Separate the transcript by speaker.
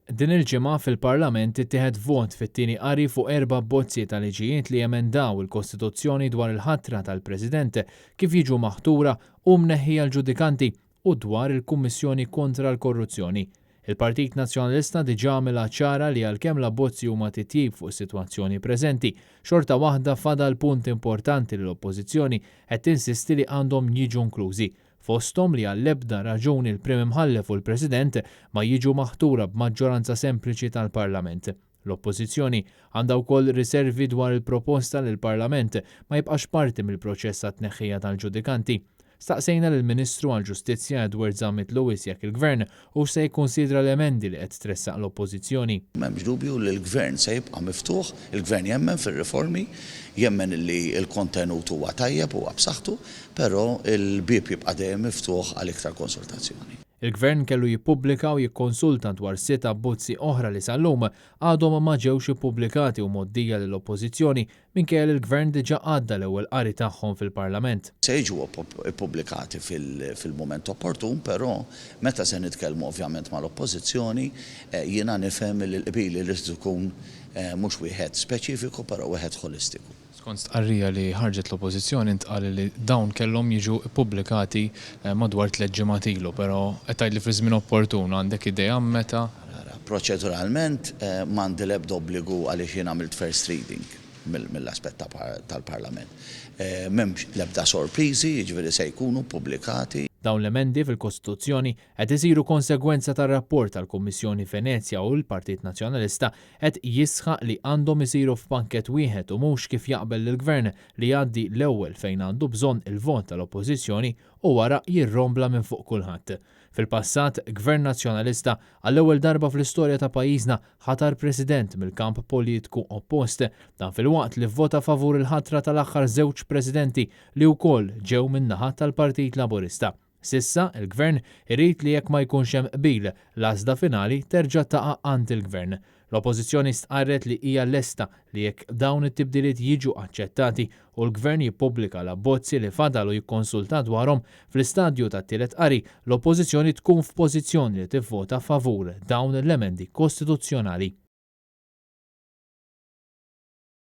Speaker 1: Din il-ġimgħa fil-Parlament ittieħed vot fit-tieni qari fuq erba' abbozzi ta' liġijiet li jemendaw il-Kostituzzjoni dwar il-ħatra tal-President, kif jiġu maħtura u mneħħija l-ġudikanti u dwar il-Kummissjoni kontra l-Korruzzjoni. Il-Partit Nazzjonalista diġà għamilha ċara li għalkemm l-abbozzi huma titjib fuq is-sitwazzjoni preżenti, xorta waħda fadal punti importanti li l-Oppożizzjoni qed tinsisti li għandhom jiġu inklużi, fosthom li għall-ebda raġuni l-Prim Imħallef u l-President ma jiġu maħtura b'maġġoranza sempliċi tal-Parlament. L-Oppożizzjoni għandha wkoll riservi dwar il-proposta li l-Parlament ma jibqax parti mill-proċess għat-tneħħija tal-ġudikanti. Staqsejna lill-Ministru għall-Ġustizzja Edward Zammit Lewis jekk il-Gvern hux se jikkunsidra l-emendi li qed tressaq l-Oppożizzjoni.
Speaker 2: M'hemmx dubju li l-Gvern se jibqa' miftuħ, il-Gvern jemmen fir-riformi, jemmen li l-kontenut huwa tajjeb, huwa b'saħħtu, però l-bieb jibqa' dejjem miftuħ għal iktar konsultazzjoni.
Speaker 1: Il-Gvern kellu jippubblika u jikkonsulta dwar sitt abbozzi oħra li sal-lum għadhom ma ġewx ippubblikati u mgħoddija lill-Oppożizzjoni minkejja li l-Gvern diġà għadda l-ewwel qari tagħhom fil-Parlament.
Speaker 2: Se jiġu ppubblikati fil-mument opportun, però meta se nitkellmu ovvjament mal-Oppożizzjoni, jiena nifhem li l-qbil irid ikun mhux wieħed speċifiku però wieħed ħolistiku.
Speaker 1: Skont stqarrija li ħarġet l-Oppożizzjoni ntqal li dawn kellhom jiġu ppubblikati madwar tlett ġimgħat ilu, però qed tgħid li fiż-żmien opportun, għandek idea meta?
Speaker 2: Ara, proċeduralment m'għandi l-ebda obbligu għaliex jien għamilt first reading mill-aspett tal-Parlament. M'hemmx l-ebda sorpriżi, jiġifieri se jkunu ppubblikati.
Speaker 1: Dawn l-emendi fil-Kostituzzjoni qed isiru konsegwenza tar-rapport tal-Kummissjoni Venezja u l-Partit Nazzjonalista qed jisħaq li għandhom isiru f'pakkett wieħed u mhux kif jaqbel lill-Gvern li jgħaddi l-ewwel fejn għandu bżonn il-vot tal-Oppożizzjoni u wara jirrombla minn fuq kulħadd. Fil-passat, Gvern Nazzjonalista għall-ewwel darba fl-istorja ta' pajjiżna ħatar President mill-kamp politku oppost. Dan filwaqt li vvota favur il-ħatra tal-aħħar żewġ Presidenti li wkoll ġew min-naħa tal-Partit Laburista. S'issa, il-Gvern irid li jekk ma jkunx hemm qbil, l-għażla finali terġa' taqa' għand il-Gvern. L-Oppożizzjoni stqarret li hija lesta li jekk dawn it-tibdiliet jiġu aċċettati u l-Gvern jippubblika l-abbozzi li fadal u jikkonsulta dwarhom, fl-istadju tat-tielet qari, l-Oppożizzjoni tkun f'pożizzjoni li tivvota favur dawn l-emendi kostituzzjonali.